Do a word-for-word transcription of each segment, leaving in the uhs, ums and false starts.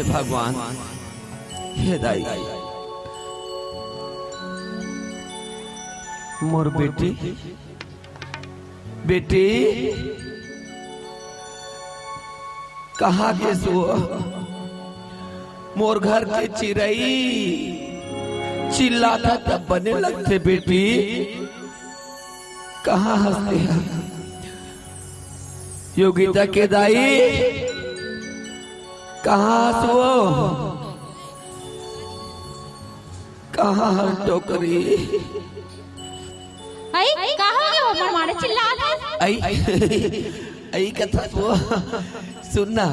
भगवान, हे दाई, मोर बेटी, बेटी, कहाँ गेस वो? मोर घर के चिरई चिल्लाथे तब बने लगथे बेटी। कहाँ हस तेहा? योगिता के दाई, कहाँ हस वो? कहाँ हस टोकरी? अई, का हो गे वो? मन मारे चिल्लात हस। अई, अई कथस वो? सुन ना,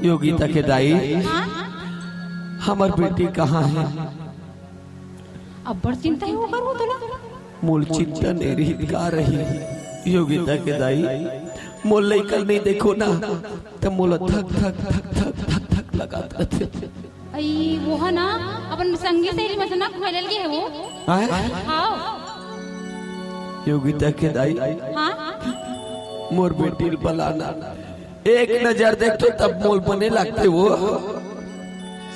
योगिता के दाई, हाँ? हमर बेटी कहाँ हे? अब्बड़ चिंता हे ओकर, वो तोला। मोल चिंता नइ रही का रही, योगिता के दाई, मोर लइका ल नइ देखो ना, त मोला धक धक धक धक धक धक लगात रथे। अई, वो ह ना, अपन संगी सहेली मन से ना खेलल गे हे वो। आय? हाँ। योगिता के दाई, हाँ? मोर बेटी ल बलाना। एक नजर देखथों तब मोल बने लगथे वो।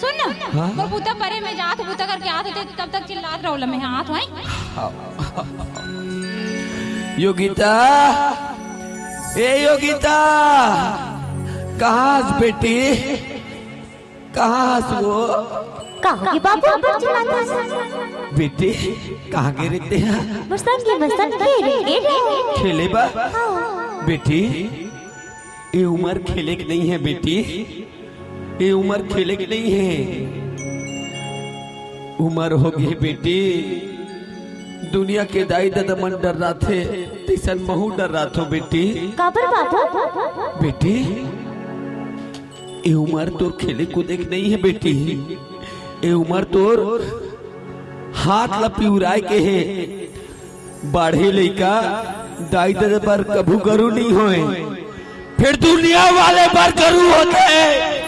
सुन ना, हाँ? मोर बुता परे, मैं जात बुता करके आत हों, तब तक चिल्लात रहो, मैं आत हों। हाँ। योगिता, ए योगिता, कहाँ हस बेटी? कहाँ हस वो? कहाँ गे बाबू, अब्बड़ चिल्लात हस? बेटी, कहाँ गे रहे तेहा? मोर संग के, मोर संग खेले गे रहे। खेले बर? हाँ। बेटी, ए उमर खेले के नइ हे बेटी, ए उमर खेले के नइ हे। उमर हो गे बेटी, दुनिया के दाई ददा मन डर्राथे, तइसन महूँ डर्राथों बेटी। काबर बाबू? बेटी, ए उमर तोर खेले कूदे के नइ हे बेटी, ए उमर तोर हाथ ला पिउराय के हे। बाढ़े लइका दाई ददा बर कभू गरू नइ होय, फेर दुनिया वाले बर गरू होथे।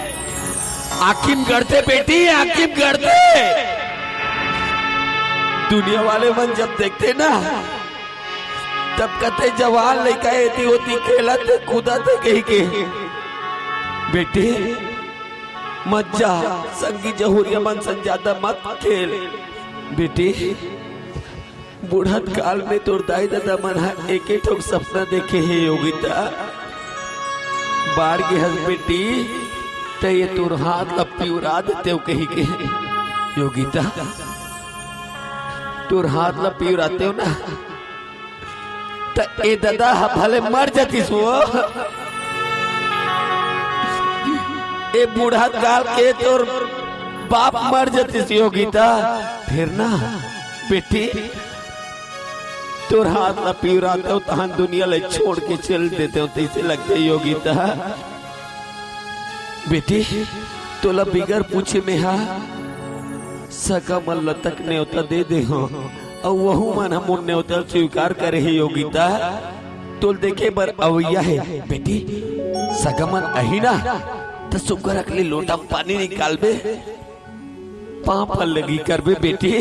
आँखी म गड़थे बेटी, आँखी म गड़थे। दुनिया वाले मन जब देखथे ना, तब कथे, "जवान लइका एती ओती खेलत हे, कूदत हे," कहिके। बेटी, मत जा, संगी जहुरिया मन संग जादा मत खेल। बेटी, बुढ़त काल में तोर दाई ददा मन ह एके ठोक सपना देखे हे योगिता, बाढ़ गे हस बेटी, त ए तोर हाथ ला पिउरा देतेंव कहिके। योगिता, तोर हाथ ला पिउरातेंव ना, त ए ददा ह भले मर जतिस वो, ए बुढ़त काल के तोर बाप मर जतिस योगिता, फेर ना बेटी, तोर हाथ ला पिउरातेंव, तहन दुनिया ला छोड़ के चल देतेंव, तइसे लगथे योगिता। बेटी, तोला बिगर पूछे मेंहा सगा मन ला तक नेवता दे दे हों, अउ वहू मन ह मोर नेवता स्वीकार करे हे योगिता। तोल देखे बर अवइया हे बेटी, सगा मन आही ना, त सुग्घर अकन ले लोटा म पानी निकालबे, पाँव पर लगी करबे बेटी।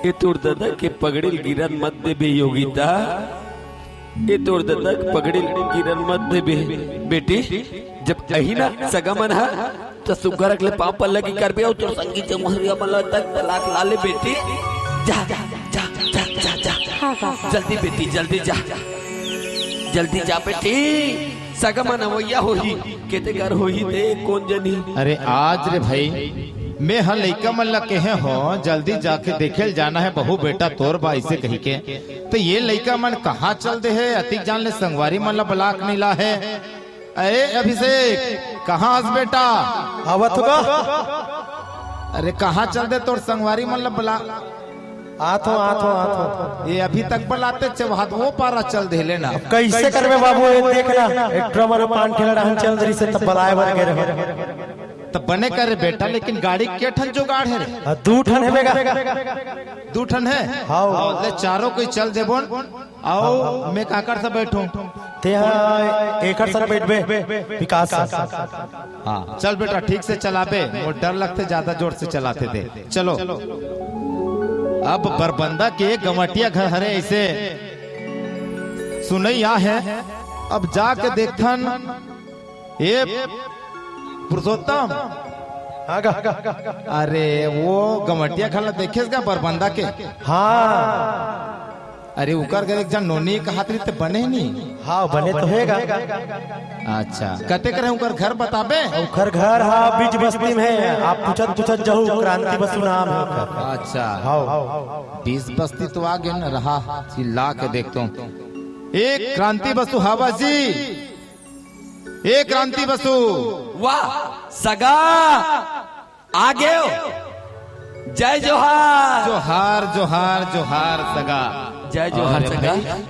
ए तोर ददा के पगड़ी ल गिरन मत देबे योगिता, ए तोर ददा के पगड़ी ल गिरन मत देबे बेटी। जब आही ना सगा मन ह, त सुग्घर अकन ले पाँव पर लगी करबे, अउ तोर संगी जहुरिया मन ला तक तलाक ला ले बेटी। जा, जा, जा, जा, जा, जा। हाँ, बाबा। जल्दी बेटी, जल्दी जा, जल्दी जा बेटी। सगा मन अवइया होही, केते घर होही ते कोन जनी। अरे आज रे भाई, मेंहा लइका मन ला केहे हों, जल्दी जाके देखे ल जाना हे, बहू बेटा तोर बर अइसे कहिके। त ए लइका मन कहाँ चल दे हे, अतिक जान ले संगवारी मन ला बलाके नइ लाहे। अरे अभिषेक, कहाँ हस बेटा? आवत हों गा। अरे कहाँ चल दे तोर संगवारी मन ला बला आत हों, आत हों, आत हों। ए अभी तक बलाते चबहात वो पारा चल देहे ना। अब कइसे करबे बाबू, ए देख ना, एक ठो हमर पान ठेला डहन चल दे रहिसे, तब बलाय बर गे रहेंव। त बने करे बेटा, लेकिन गाड़ी के ठन जुगाड़ हे रे? आ, दू ठन हे बेगा। दू ठन हे? हाँ। ले चारों कोई चल देबोन। अउ मैं काकर से बइठों? तेंहा एकर संग बइठबे, विकास संग। हाँ, चल बेटा, ठीक से चलाबे, मोर डर लगथे, जादा जोर से चलाथे ते। चलो। अब बरबंदा के गंवटिया घर हरे, अइसे सुनई आहे। अब जाके देखथन, ए पुरुषोत्तम। हाँ गा। अरे, वो गमटिया खला देखेस गा बरबंदा के? हाँ। अरे, उकर घर एक झन नोनी कहत रही ते बने नी? हाँ, बने तो हे गा। अच्छा, कते करे उकर घर बताबे? उकर घर हा बीच बस्ती में हे, आप पूछत पूछत जाहू, क्रांति बसु नाम हे उकर। अच्छा। हाँ। बीच बस्ती तो आ गे न रहा, चिल्ला के देखतो। ए क्रांति बसु, हवा जी, ए क्रांति बसु। वाह सगा, आ गेव। जय जोहार। जोहार, जोहार, जोहार सगा। जय जोहार अरे सगा। भाई,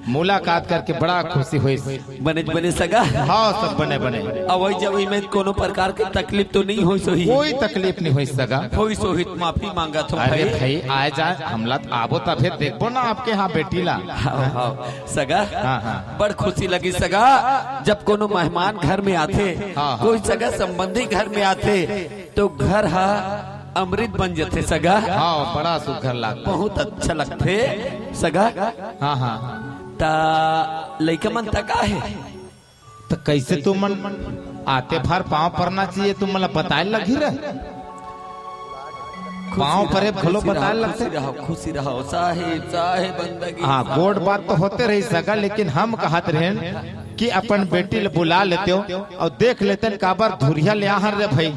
मुलाकात करके बड़ा खुशी होइस। बने बने सगा। हाँ, सब बने बने। अवई जवई में कोनो प्रकार के तकलीफ तो नहीं होइस होही? कोई तकलीफ नहीं होइस सगा। होइस होही त माफी मांगत हों अरे भाई। भाई, आए जाए, हमला त आबो तभे देखबो ना आपके यहाँ बेटी ला। हाँ, हाँ, सगा। हाँ, हाँ। बड़ खुशी लगी सगा, जब कोनो मेहमान घर में आथे, हाँ, हाँ। कोई सगा संबंधी घर में आथे, तो घर हा अमृत बन जथे सगा। हाँ, बड़ा सुघर लागथे। बहुत अच्छा लगथे सगा। हाँ, हाँ। त लइका मन त का हे? त कैसे तुमन आते भर पाँव परना चाहिए, तुमन ला बताए लगही रे। पाँव परे घलो बताए लगथे। खुशी रहो, खुशी रहो, साहेब, साहेब बंदगी। हाँ, गोठ बात तो होते रही सगा, लेकिन हम कहत रहेन कि अपन बेटी ल बुला लेते हो और देख लेते हैं काबर धुरिया ले आहन रे भाई।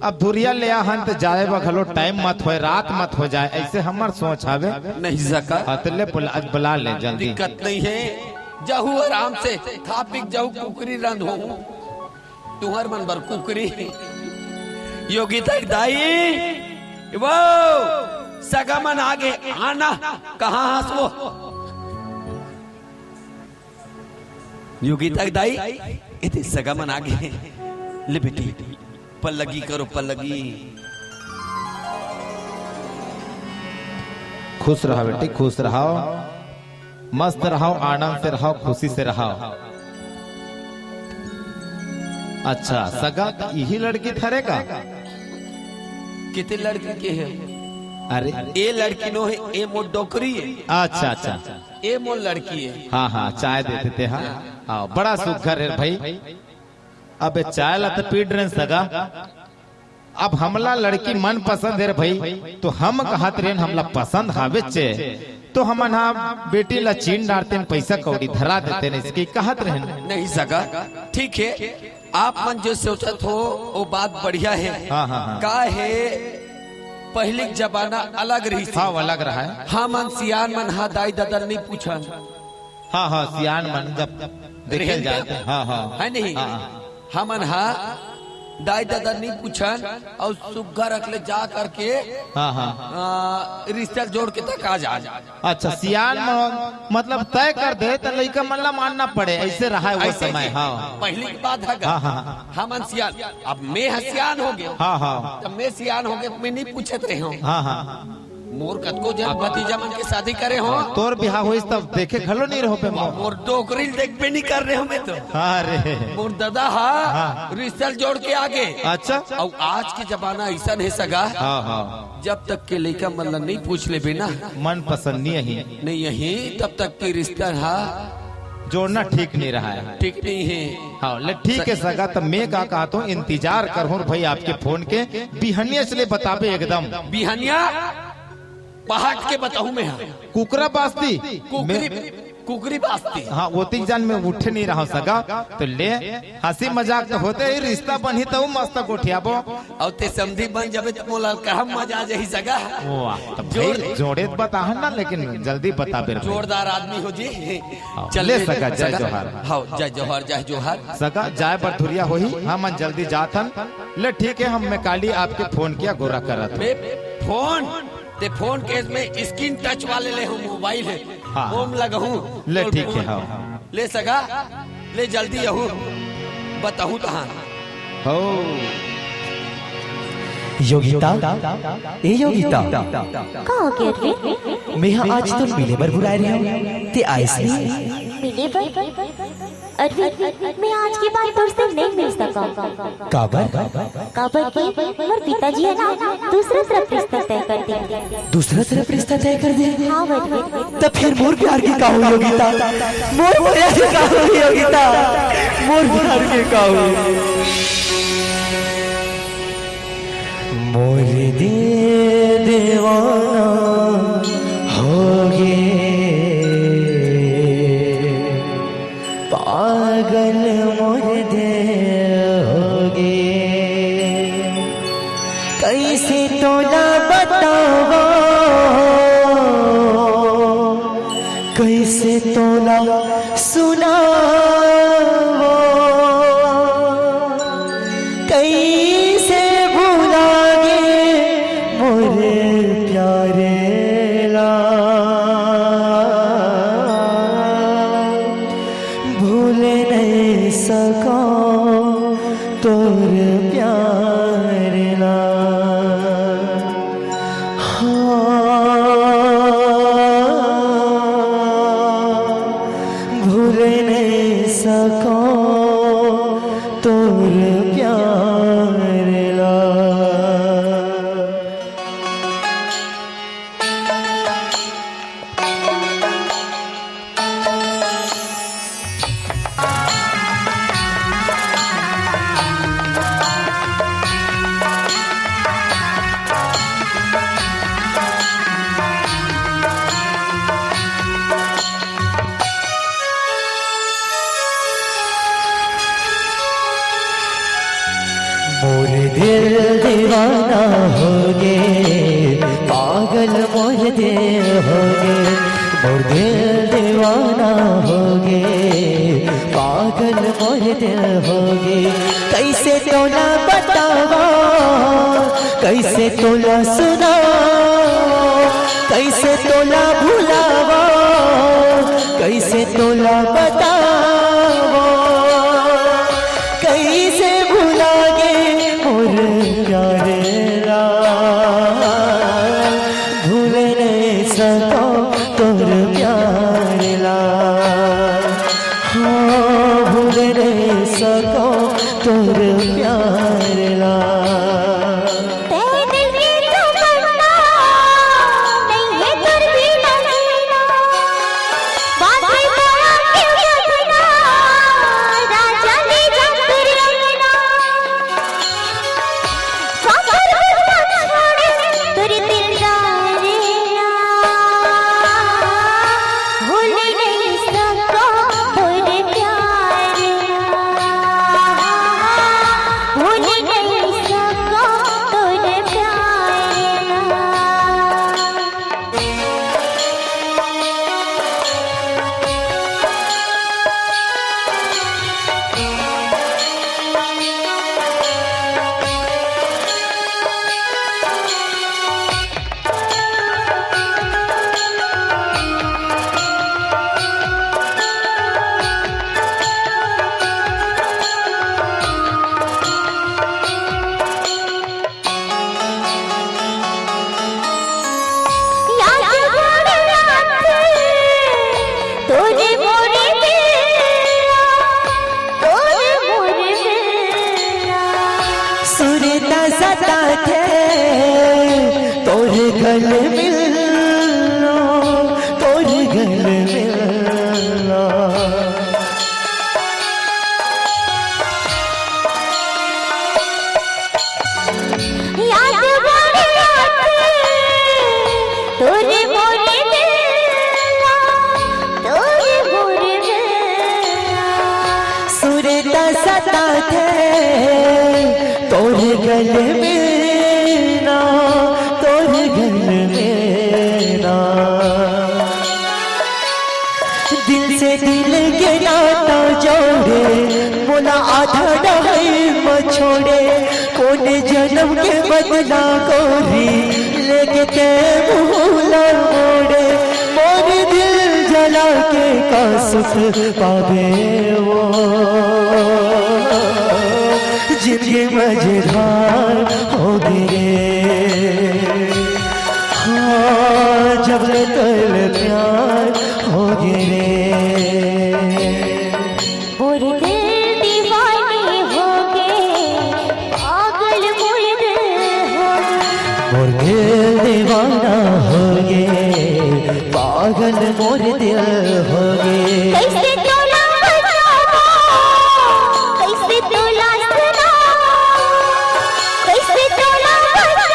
अब धुरिया ले आहन त जाए बा घलो टाइम मत होए, रात मत हो जाए, ऐसे हमर सोच हवे। नहीं सगा। हाँ, त ले बुला, बुला ले जल्दी। दिक्कत नहीं हे, जाहू आराम से, खा पी के जाहू, कुकरी रंधो। तुहर मन बर कुकरी। योगिता के दाई, वो सगा मन आगे, आना, कहाँ हस वो? योगिता के दाई, एदे सगा मन आगे। ले बेटी, पल्लगी करो, पल्लगी। खुश रहा बेटी, खुश रहा। मस्त रहो, आनंद से रहो, खुशी से रहो। अच्छा, सगा त इही लड़की हरे का? कितने लड़की के हे? अरे। ए लड़की नो हे, ए मोर डोकरी हे। अच्छा, अच्छा। ए मोर लड़की हे। हाँ, हाँ, चाय दे देते हैं। हाँ, बड़ा सुघर हे भाई। अबे चाय ला त पी डरेन सगा। अब हमला लड़की मन पसंद हे रे भाई, तो हम कहत रहेन हमला पसंद हावेच हे, तो हमन हा बेटी ला चीन डारतेन, पैसा कौड़ी धरा देतेन, इसके कहत रहेन। नहीं सगा, ठीक हे, आप मन जो सोचत हो वो बात बढ़िया हे। हाँ, हाँ, हाँ। का हे, पहिली के जमाना अलग रहिस हे। हाँ, वो अलग रहा हे। हमन सियान मन हा दाई ददा नहीं पूछन। हाँ, हाँ, सियान मन जब देखे जाते, हाँ, हाँ। हे नहीं? हाँ, हाँ। हमन हा दाई ददा नहीं पूछन अउ सुग्घर अकले जा करके, हाँ, हाँ। आ, रिश्ता जोड़ के तक आ जा। अच्छा, सियान मन मतलब तय कर दे त लइका मन ला मानना पड़े, ऐसे रहा हे वो समय। हाँ। पहिली के बात हे गा। हाँ, हाँ। हमन सियान, अब मैं हा सियान हो गे। हाँ, हाँ। त मैं सियान हो गे, मैं नहीं पूछत रहे हूँ। हाँ, हाँ। मोर कतको जन भतीजा मन के शादी करे हो। हाँ, तोर बिहाव होइस तब देखे घलो नहीं रहो बे मोर। मोर डोकरी ल देखबे नहीं कर रहे हो मैं तो। हाँ रे। मोर ददा हा हाँ। रिश्ता जोड़ के आगे। अच्छा। अउ आज के जमाना अइसन हे सगा। हाँ, हाँ। जब तक के लइका मन ला नहीं पूछ लेबे ना। मन पसंद नहीं अही। नहीं अही, तब तक के रिश्ता हा जोड़ना ठीक नहीं रहा हे। ठीक नहीं हे। हाँ, ले ठीक हे सगा, त मैं का कहत हूँ, इंतजार करहूँ भाई आपके फोन के, बिहनिया से ले बताबे एकदम। बिहनिया पहाट के बताहूँ मैं हा। कुकरा बास्ती। कुकरी, मैं कुकरी बास्ती। हाँ, वो तीन जन में उठे नहीं रहा सगा, तो ले हंसी मजाक तो होते ही, रिश्ता बनही तो मस्त गोठियाबो। अउ ते समधी बन जाबे त मोला कहम मजा आ जाही सगा। वाह, त जोड़ भाई जोड़े त बताहन ना, लेकिन जल्दी बताबे रे भाई। जोरदार आदमी हो जी। हाँ, चल ले ले सगा, जय सगा। जोहार। हाँ, जय जोहार, जय जोहार। सगा, जाए बर धुरिया होही, हमन जल्दी जाथन। ले ठीक हे, हम मैं काली आपके फोन के अगोरा करत हन। बे, फोन? ते फोन केस में screen touch वाले ले हूँ, मोबाइल हे। हाँ। ओम लगहूँ। ले ठीक हे, हाँ। ले सगा, ले जल्दी अहू, बताहूँ तहाँ। हो। योगिता, ए योगिता। का हो गे अरविंद? मैं हा आज तोर मिले बर बुलाए रहे हूँ, ते आइस नहीं? मिले बर? अरविंद, मैं आज के बाद तोर से नहीं मिल सकूँ। काबर? काबर कि मोर पिताजी हे ना, दूसरा तरफ रिश्ता तय कर दे। दूसरा तरफ रिश्ता तय कर दे? हाँ, अरविंद। त फिर मोर प्यार के का होही योगिता? मोर प्यार के का होही योगिता? मोर प्यार के का होही? मोर दिल दीवाना होगे, पागल मोर दिल होगे। कइसे तोला बतावो, कइसे तोला सुनावो, कइसे भुला गे मोर प्यारे ला। भूल नहीं सको तोर प्यार ला। हाँ, भूल नहीं सको तोर प्यार ला। मोर दिल दीवाना होगे, पागल मोर दिल होगे। मोर दिल दीवाना होगे, पागल मोर दिल होगे। कइसे तोला बतावो, कइसे तोला सुनावो, कइसे तोला भुलावो, कइसे तोला बतावो, कइसे भुला गे मोर प्यारे ला। भूल नहीं सको तोर प्यारे ला। हाँ, भूल नहीं सको तोर प्यारे ला। सुरता सताथे तोर गल मिलना, तोर गल मिलना। सुरता सताथे तोर गल मिलना, तोर गल मिलना। दिल से दिल के नाता जोड़े, मोला आधा डहर म छोड़े। कोन जनम के बदला गोरी, लेके ते मुँह ला मोड़े। मोर दिल जला के का सुख पाबे वो, जिंदगी मझधार होगे रे। हाँ, जब ले तोर ले प्यार होगे रे। मोर दिल दीवानी होगे, पागल मोर दिल होगे। मोर दिल दीवाना होगे, पागल मोर दिल होगे। कइसे तोला बतावो, कइसे तोला सुनावो, कइसे तोला बतावो।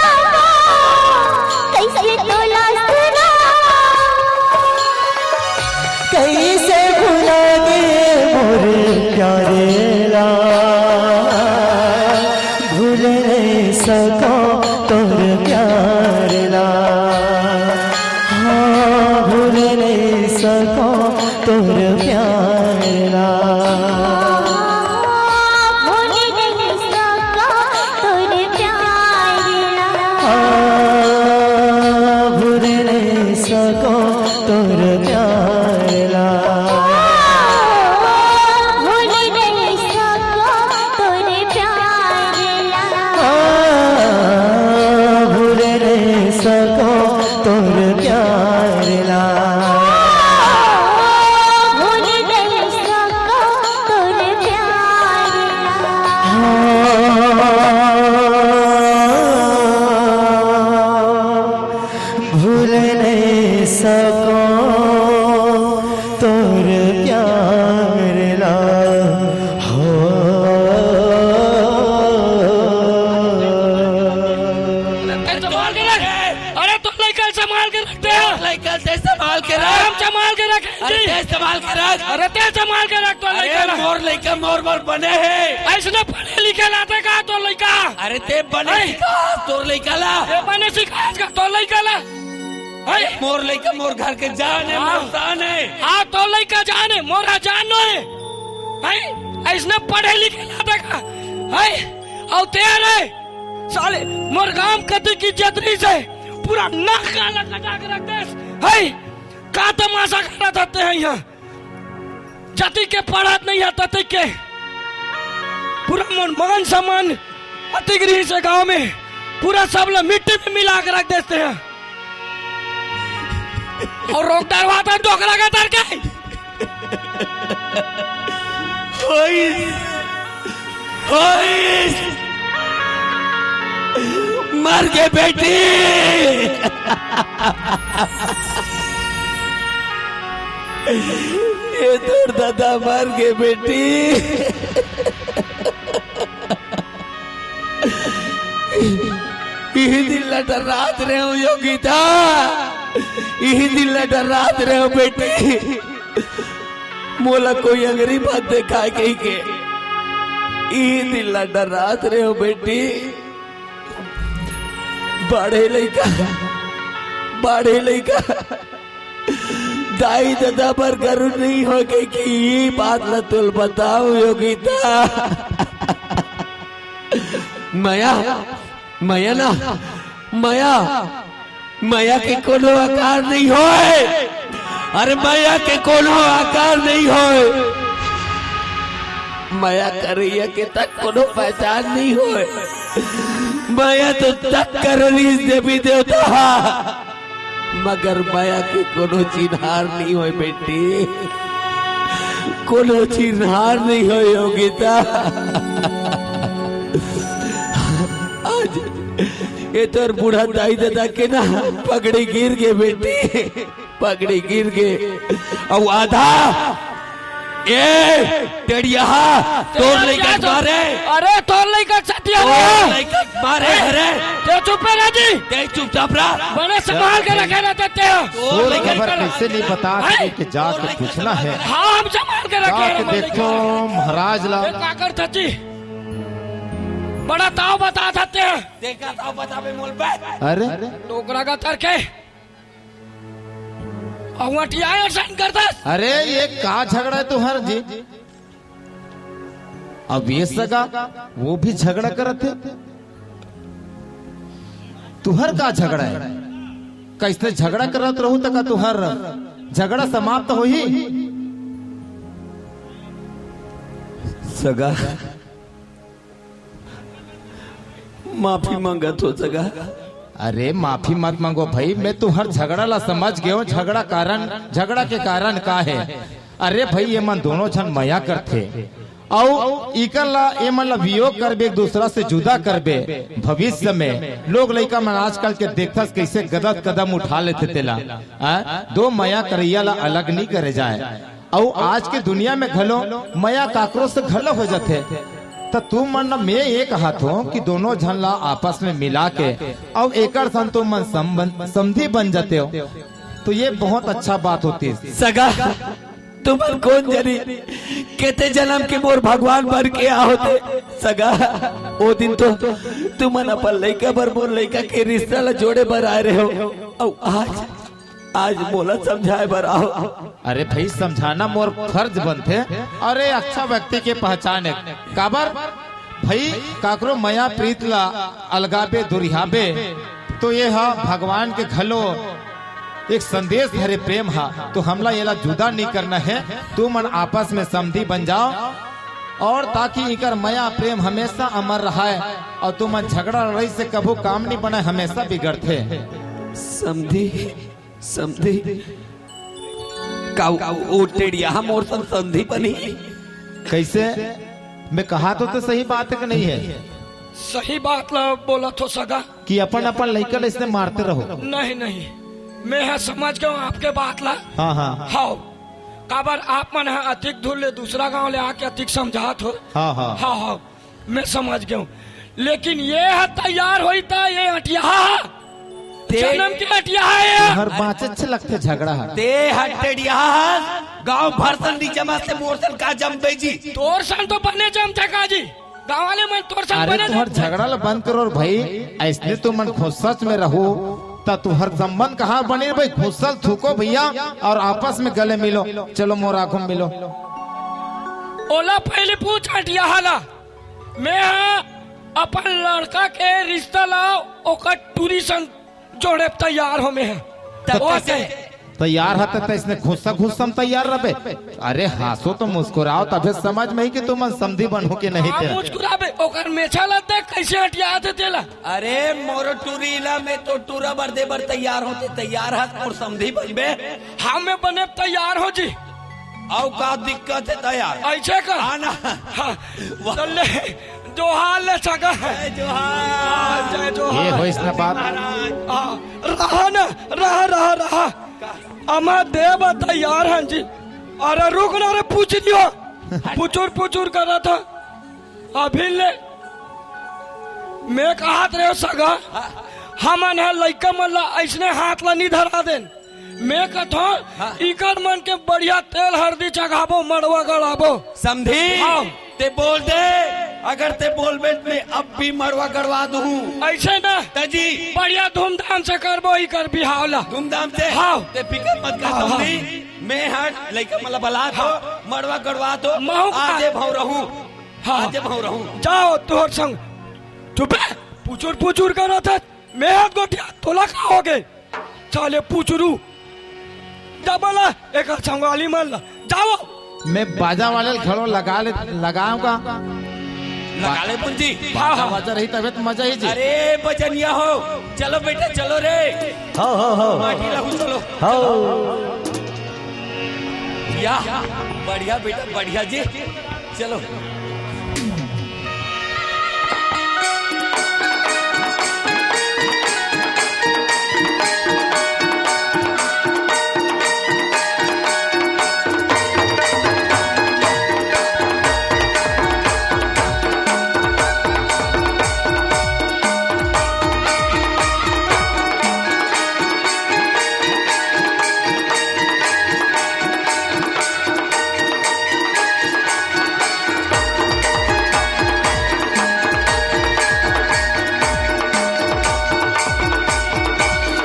सको तोर प्यार ला। भूल नहीं सको तोर प्यार ला। आ, भूल नहीं सको तोर प्यार ला। भूल नहीं सको तोर प्यार ला। आ, भूल नहीं सको तोर प्यार ला। भूल नहीं सको तोर प्यार ला। भूल नहीं सको तोर प्यार ला। हो। अरे संभाल के रख। अरे तो लइका संभाल के रख दे। लइका से संभाल के रख। हम संभाल के रख। अरे जी। ते संभाल के रख। अरे ते संभाल के रख तो अरे लइका ला। मोर लइका मोर बर बने हे। अइसने पढ़े लिखे ला ते का तो लइका? अरे ते बने हैं? सिखा तोर लइका ला। ते बने सिखा का तो लइका ला। हैं? मोर लइका मोर घर के जान हे, हाँ। मोर शान हे। हाँ, तो लइका जान हे, मोर जान नो हे। हैं? अइसने पढ़े लिखे ला ते का? हैं? अउ ते रे, साले, मोर गांव कति के जतरी से पूरा नाक काला कटा के रख देस। हैं? का तमाशा करत हते हैं यहाँ? जति के पढ़त नहीं हे, तति के पूरा मन, मान सम्मान अतिक रहिस हे गांव में, पूरा सब ला मिट्टी में मिला के रख देते हैं। अउ रोक डरवाता डोकरा का तर के। होइस, होइस, मर गे बेटी। ए तोर ददा मर गे बेटी। इही दिन ला डर्रात रहेंव योगिता, इही दिन ला डर्रात रहेंव बेटी। मोला कोई अंगरी मत देखाय कहिके, इही दिन ला डर्रात रहेंव बेटी। बाढ़े लइका, बाढ़े लइका। दाई ददा बर गरु नइ होय कहिके ई बात ल तोल बतावंव योगिता। मया, मया ना, मया, मया के कोनो आकार नइ होय। अरे मया के कोनो आकार नइ होय। मया करइया के तक कोनो पहचान नइ होय। मया तो तक कर रहिस देवी देवता। मगर मया के कोनो चिन्हार नइ होय बेटी, कोनो चिन्हार नइ होय योगिता। आज ए तोर बूढ़ा दाई ददा के ना पगड़ी गिर गे बेटी, पगड़ी गिर गे। अउ आधा ए, टेड़िया, तोर लइका के मारे। अरे, तोर लइका के सतिया तोर रे। लइका के मारे, अरे। ते चुप रह जी। ते चुपचाप रह। बड़े संभाल के रखे रहते ते। तोर तोर लइका खबर के कैसे नहीं बता हैं? सके कि जाके पूछना है। हाँ, हम संभाल के रखे जाके हैं, देखो, महाराज ला। ये का कर चाची? बड़ा ताव बता सकते हैं। देखा ताव बतावे मोल पे। अरे? डोकरा का तर के। अउ अटियाय असन करथस। अरे, ये का झगड़ा हे तुहर जी? अब ये सगा, वो भी झगड़ा करत हे। तुहर का झगड़ा हे? कइसने झगड़ा करत रहू त का तुहर झगड़ा समाप्त होही? सगा, माफी मांगत हों सगा। अरे माफी मत मांगो भाई, मैं तुहर झगड़ा ला समझ गेंव। झगड़ा कारण, झगड़ा के कारण का हे? अरे भाई, ये मन दोनों झन मया करथे, अउ इकर ला, ये मन ला वियोग करबे, एक दूसरा से जुदा करबे। भविष्य में लोग लइका मन आजकल के देखथस कइसे गलत कदम उठा लेथे तेला। आ, दो मया करइया ला अलग नइ करे जाय। अउ आज के दुनिया में घलो मया काकरो से घलो हो जाथे। त तुमन ल मैं ये कहत हों कि दोनों झन ला आपस में मिला के अउ एकर सन तुमन संबंध, समधी बन जाते हो, तो ये बहुत अच्छा बात होतिस। सगा, तुमन कोन जनी केते जनम के मोर भगवान बन के आ होते। सगा, ओ दिन तो तुमन अपन लइका बर मोर लइका के रिश्ता ला जोड़े बर आय रहे हो, अउ आज आज मोला समझाए बर आओ। अरे भाई, समझाना मोर फर्ज बनथे। अरे, अच्छा व्यक्ति के पहचान हे। काबर भाई, काकरो मया प्रीत ला अलगाबे, दुरिहाबे, तो ये ह भगवान के घलो एक संदेश हरे प्रेम हा। तो हमला येला जुदा नहीं करना हे। तू मन आपस में समधी बन जाओ, और ताकि इकर मया प्रेम हमेशा अमर रहे, और तू मन झगड़ा लड़ाई से कभू काम नहीं बने, हमेशा बिगड़थे। समधी, समधी, का वो टेड़िया मोर संग समधी बनी? कैसे? मैं कहा तो, तो सही बात हे कि नहीं हे? सही बात ला बोलत हो सगा। कि अपन अपन लइका ल इसने मारते रहो। नहीं, नहीं, मैं ह समझ गयो आपके बात ला। हाँ, हाँ। हव, काबर आप मन ह अतिक दूर ले दूसरा गांव ले आके अतिक समझात हो। हाँ, हाँ। हाँ, हाँ, मैं समझ गयो। लेकिन ये ह तैयार होई त ये अटियाहा ह। ते जनम के अटियाहा हे ये। हर बात अच्छे लगथे झगड़ा ह। ते ह टेड़ियाहा ह, गांव भर सन नी जमा से मोर सन का जम दे जी। तोर सन तो बने जम थे का जी। गाँव वाले मन तोर संग अरे बने तुहर रहते। झगड़ा ल बंद करो भाई, ऐसने तुमन खुसच में रहो त तुहर संबंध कहाँ बने भाई? खुसल थूको भैया और आपस में गले मिलो। चलो मोर आँखों में मिलो। ओला पहले पूछ अटियाहा ला, मैं ह अपन लड़का के रिश्ता ला ओकर टूरी संग जोड़े तैयार हो मैं ह। त ओ तैसे ते तैयार ह त इसने खुस्सा खुस्सा में तैयार रहबे। अरे हंसो तो मुस्कुराओ, तभे समझ में ही कि तुमन समधी बनहू के नहीं हाँ, तेरा। मुस्कुराबे, ओकर मेछा ला देख कैसे हटिया थे तेला। अरे मोर टूरी ला मैं तो टूरा बर दे बर तैयार हो, ते तैयार हस मोर समधी बनबे। हाँ, मैं बने तैयार हो जी। अउ का दिक्कत हे तैयार? ऐसे का? आना। हाँ, वाह। चल ले, जोहार ले सगा। जय जोहार। हाँ, जय जोहार। ये होइस ना बात। महाराज। हाँ, रहा ना, रहा, रहा, रहा। अमा देव तैयार हन जी। अरे रुक ना रे, पूछ लियो। पुचुर पुचुर कर रहा था। अभी ले। मैं कहत रहे सगा, हमन ह लइका मन ला अइसने हाथ ला नी धरा देन। मैं कथों, हाँ। इकर मन के बढ़िया तेल हरदी चघाबो, मड़वा गड़ाबो। समधी, हाँ। ते बोल दे, अगर ते बोलबे त मैं अब भी मड़वा गड़वा दूँ। ऐसे ना? त जी। बढ़िया धूमधाम से करबो इकर बिहाव ला। धूमधाम से? हाँ। ते फिकर मत कर हाँ, हाँ। समधी, मैं हर लइका मन ला बलात हों, हाँ। मड़वा गड़वात हों, महू का आजे भौंरहूँ, हाँ। आजे भौंरहूँ। जाओ तोर संग। चुप रे, पुचुर पुचुर करत हे। मैं हाथ गोठिया, तोला का हो गे? साले पुचरू। जा बोला, एक संगवाली मन ला। जाओ। मैं बाजा वाले ल घलो लगा ले, लगाऊंगा। लगा ले पुंजी। हाँ, हाँ। बाजा रही तबे तो मजा ही जी। अरे बजनिया हो, चलो बेटा, चलो रे। हो, हो, हो। माटी लाहू, चलो। हो। या, बढ़िया बेटा, बढ़िया जी। चलो।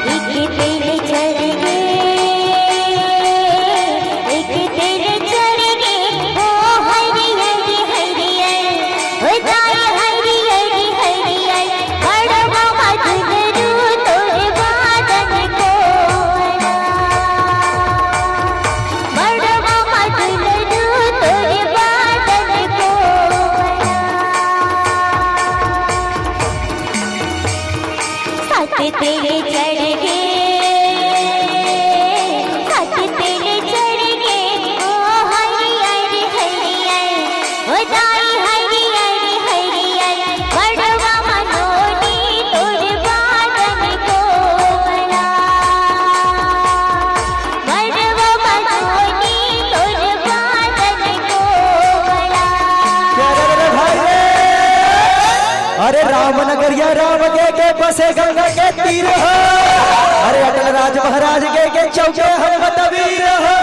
एक दिन चढ़ गे, एक दिन चढ़ गे, ओ हरियर हरियर, ओ दाई हरियर हरियर, बड़वा मधुरू तोर बादन कोला। बड़वा मधुरू तोर बादन कोला। सत तेरे चढ़ गे, सत तेरे चढ़ गे, ओ हरियर हरियर, ओ दाई हरियर हरियर, बड़वा मनोनी तोर बादन कोला। बड़वा मनोनी तोर बादन कोला। क्या रे, रे, रे भाई रे? अरे राम नगरिया राम के, के बसे गंगा के तीर हो। अरे अटल राज महाराज के, के चौके हम मतवीर हो।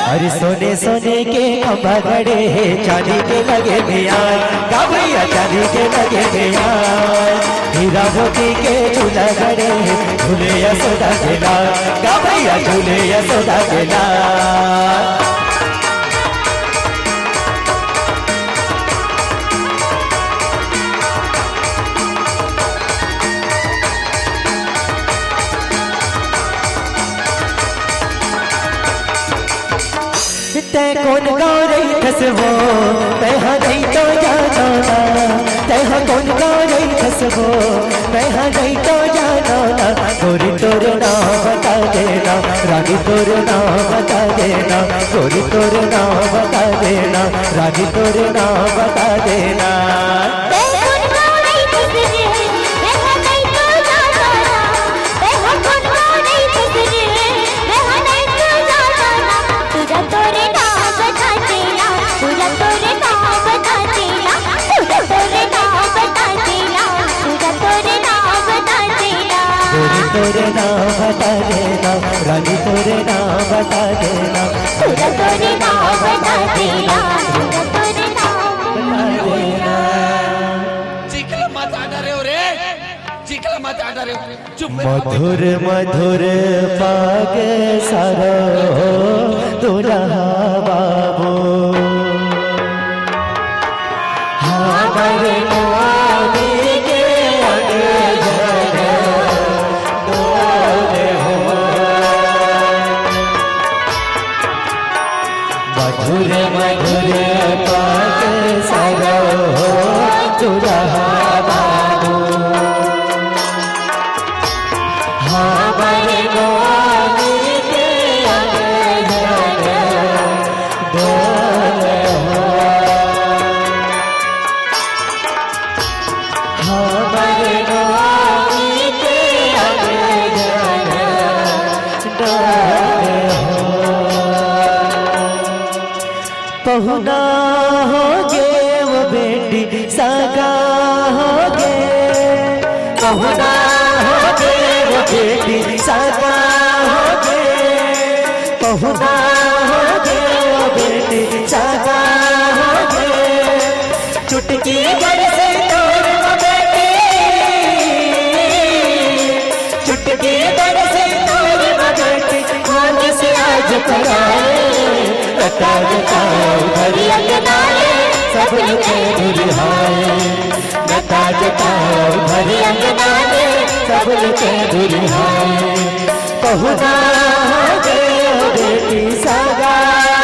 अरे सोने सोने के खंभा गड़े हे, चांदी के लगे मियान, का भैया चांदी के लगे मियान। हीरा मोती के झूला गड़े हे, झूले यशोदा के लाल, का भैया झूले यशोदा के लाल। तैं कोन गाँव रहिथस वो, तैं हा नहीं तो जाना ना। तैं हा कोन गाँव रहिथस वो, तैं हा नहीं तो जाना ना। गोरी तोर नाम बता देना, रानी तोर नाम बता देना। गोरी तोर नाम बता देना, रानी तोर नाम बता देना। तोरे नाम बता देना, रानी तोरे नाम बता देना। पूरा तोरे नाम बता देना, पूरा तोरे नाम बता देना। चिखला मत आडा रे, चिखला मत आडा रे। चुप। मधुर मधुर पागे सारो दुल्हा बाबू। हमर मोदी के अंगन डोले हो। मधुर मधुर पाग सरहो दुल्हा बाबू। हमर मोदी के अंगन डोले हो। हमर मोदी के अंगन डोले हो। पहुना होगे वो बेटी सगा होगे। पहुना होगे वो बेटी सगा होगे। पहुना होगे वो बेटी सगा होगे। चुटकी भर सिंदूर म बेटी, चुटकी भर सिंदूर म बेटी, हाथ से आज कराए। लता जताओ भरी अंगना ले, सब लुटे दुल्हाए। लता जताओ भरी अंगना ले, सब लुटे दुल्हाए। पहुना होगे वो बेटी सगा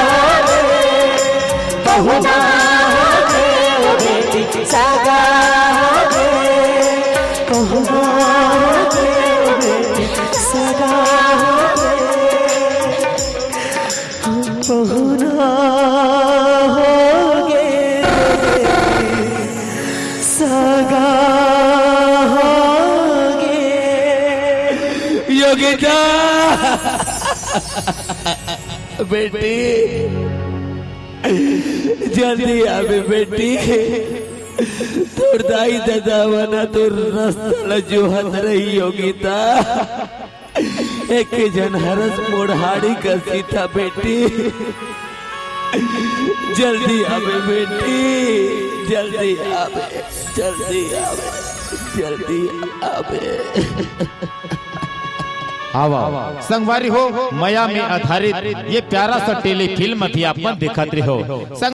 होगे। पहुना होगे वो बेटी सगा होगे। पहुना होगे वो बेटी सगा होगे। पहुना होगे सगा होगे। योगिता बेटी, जल्दी आबे बेटी। तोर दाई ददा मन ह तोर रस्ता ल जोहत रही योगिता। एके झन हरस मोड़हाड़ी कसीथा बेटी। जल्दी आबे बेटी, जल्दी आबे, जल्दी आबे, जल्दी आबे। आवा। संगवारी हो, मया में आधारित ये प्यारा सा टेली फिल्म भी आप मन दिखत रहो।